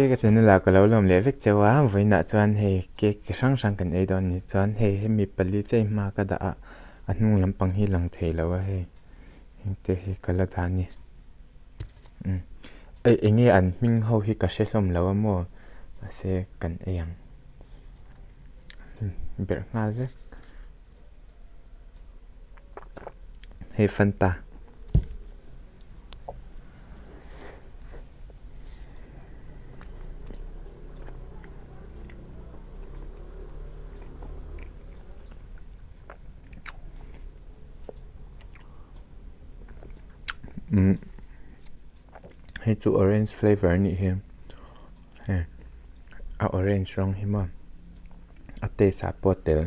ka channel ah ka lo lawm leh vek cheu a, vawiinah chuan hei cake chi hrang hrang kan ei dawn a ni. Chuan hei hemi pali che hma ka dah a, a hnung lampang hi lang thei lo a hei hengte hi ka la dah a ni. Umm hei eng nge an hming ho hi ka hre hlawm lo a maw mahse kan ei ang berh nghal vek. Hei fanta. Umm hei chu orange flavour a nih hi hei a orange rawng hi maw a taste ah pawh a tel.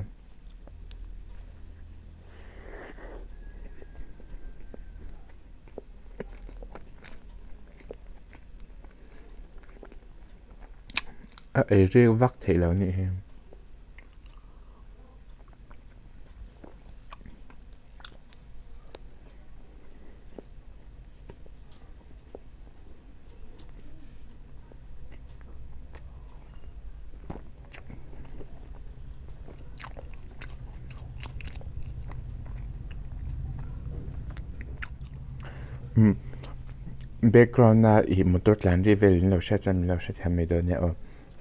A ei rik vak theih loh anih hi. Umm background a ih motor tlan ri vel in lo hriat chuan min lo hrethiam mai dawn nia aw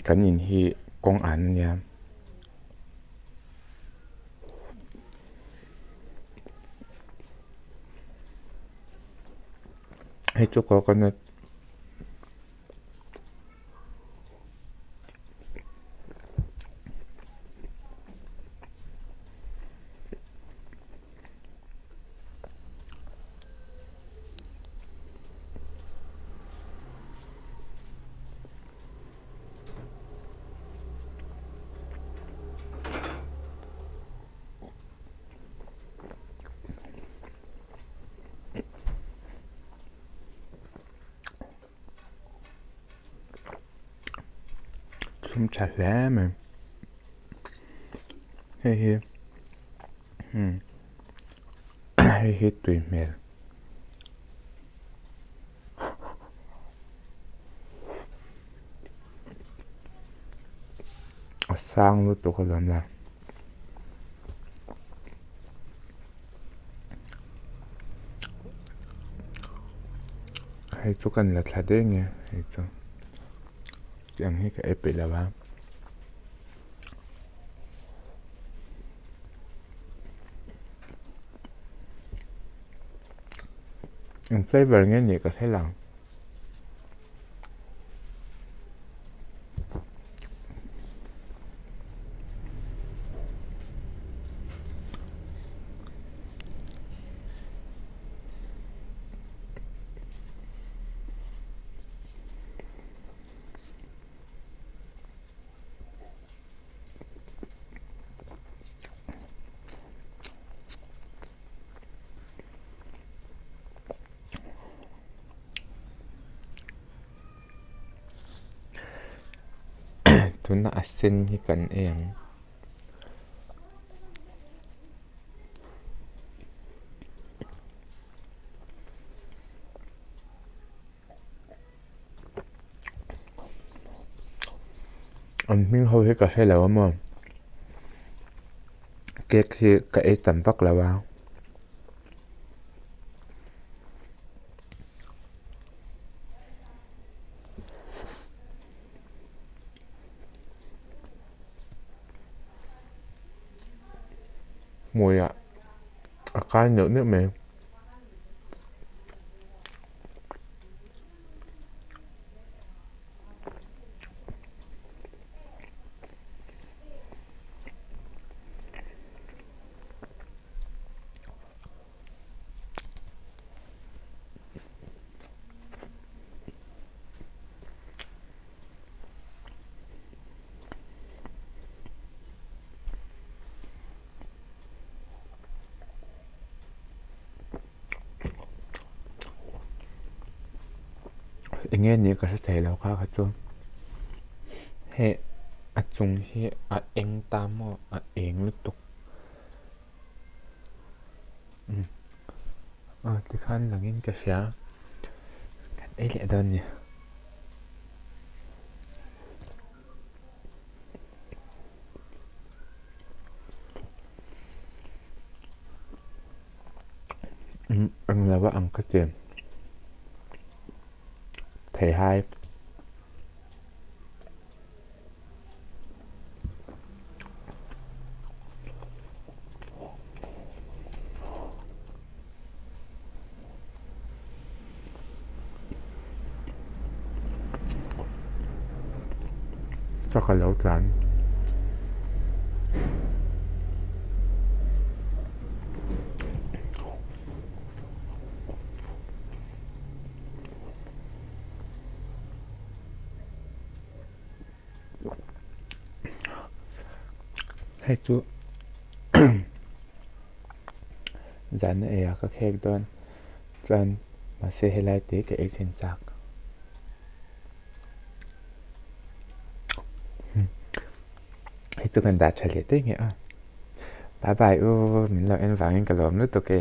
kan in hi kawng an ania. Hei chu coconut thlum tha hle mai hei hi umm hei hi tui hmel. A sang lutuk a lawm la. Hei chu kan la thla daih nge hei chu tiang hi ka ei peih lo a. Eng flavour nge nih ka hre lo. Tuna a sen hi kan ei ang. An hming ho hi ka hre lo a maw cake hi ka ei tam vak lo a. Hmuiah a kai neuh neuh mai. Eng nge nih ka hre thei lo kha kha chu hei a chung hi a eng ta maw a eng lutuk umm aw tikhan langin ka hria kan ei leh dawn a ni. Englo a ang ka ti. Theihai. Truck a lo tlan. Hei chu zan a ei a ka khek dawn chuan mahse helai te ka ei chhin chak. Hei chu kan dah tha leh daih nge a. Bye bye u min lo en vangin ka lawm lutuk e.